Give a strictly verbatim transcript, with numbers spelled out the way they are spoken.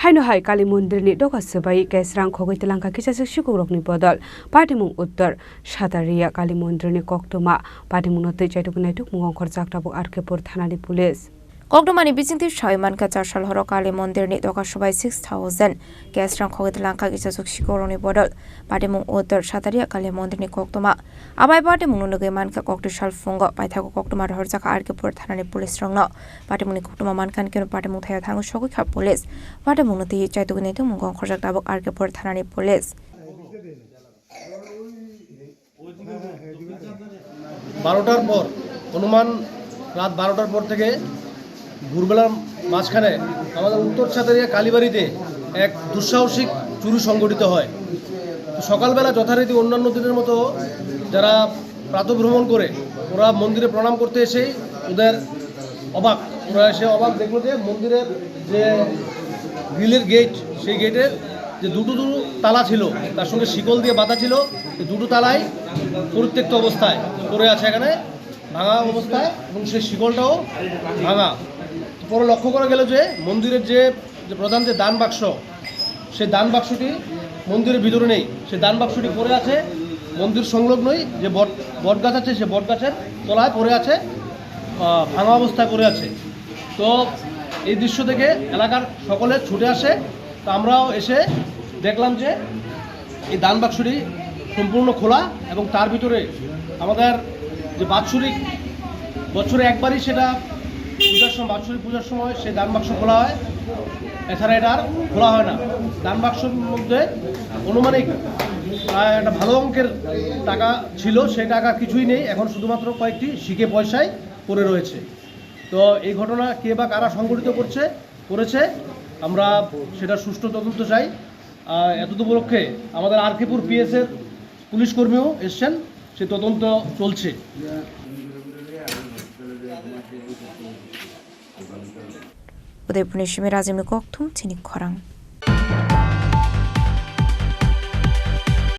Eno hai Kali Mondirni doga swbai kesrang khogwi twlangkha kisaswk sikukrokni bodol. Patimung Uttor Satariya Kali Mondirni koktwma. Patimungno twi chaituknai tukmung ongkhorjak tabuk R K Pur thanani police. Koktwmani bisingtwi sawi mankha, char sal horo Kali Mondirni doga swbai six thousand kesrang khogwi twlangkha kisaswk sikukrokni bodol. Patimung Uttor Satariya Kali Mondirni koktwma. Abai patimungno nugwi mankha koktwi sal phungo paithago koktwma rohorjakha R K Pur thanani police rokno. Patimungni koktwma mankha keno patimung thaya thangwi sogwi kha police. Patimungno twi chaituknai tukmung ongkhorjak tabuk R K Pur thanani police. বারোটার পর, অনুমান রাত বারোটার পর থেকে ভোরবেলার মাঝখানে আমাদের উত্তর ছাতারিয়া কালীবাড়িতে এক দুঃসাহসিক চুরি সংঘটিত হয়। তো সকালবেলা যথারীতি অন্যান্য দিনের মতো যারা প্রাতঃভ্রমণ করে, ওরা মন্দিরে প্রণাম করতে এসেই ওদের অবাক, ওরা এসে অবাক দেখলো যে মন্দিরের যে গ্রিলের গেট, সেই গেটের যে দুটো দুটো তালা ছিল, তার সঙ্গে শিকল দিয়ে বাঁধা ছিল, এই দুটো তালাই পরিত্যক্ত অবস্থায় পড়ে আছে এখানে, ভাঙা অবস্থায়, এবং সেই শিকলটাও ভাঙা। পরে লক্ষ্য করা গেল যে মন্দিরের যে যে প্রধান যে দান বাক্স, সেই দান বাক্সটি মন্দিরের ভিতরে নেই। সেই দান বাক্সটি পড়ে আছে মন্দির সংলগ্নই যে বট বট গাছ আছে, সেই বট গাছের তলায় পড়ে আছে, আহ, ভাঙা অবস্থায় পড়ে আছে। তো এই দৃশ্য দেখে এলাকার সকলে ছুটে আসে। তো আমরাও এসে দেখলাম যে এই দান বাক্সটি সম্পূর্ণ খোলা এবং তার ভিতরে আমাদের যে বাৎসরিক, বছরে একবারই সেটা পূজার সময়, বাৎসরিক পূজার সময় সেই দান বাক্স খোলা হয়, এছাড়া এটা আর খোলা হয় না। দান বাক্সর মধ্যে আনুমানিক প্রায় একটা ভালো অঙ্কের টাকা ছিল, সেই টাকা কিছুই নেই, এখন শুধুমাত্র কয়েকটি সিকে পয়সাই পড়ে রয়েছে। তো এই ঘটনা কে বা কারা সংঘটিত করছে করেছে, আমরা সেটা সুষ্ঠু তদন্ত চাই। আহ, এতদ উপলক্ষে আমাদের আর কে পুর পিএস এর পুলিশ কর্মীও এসছেন, সে তদন্ত চলছে। Udaipurni simi Rajimni kokthum chini khorang.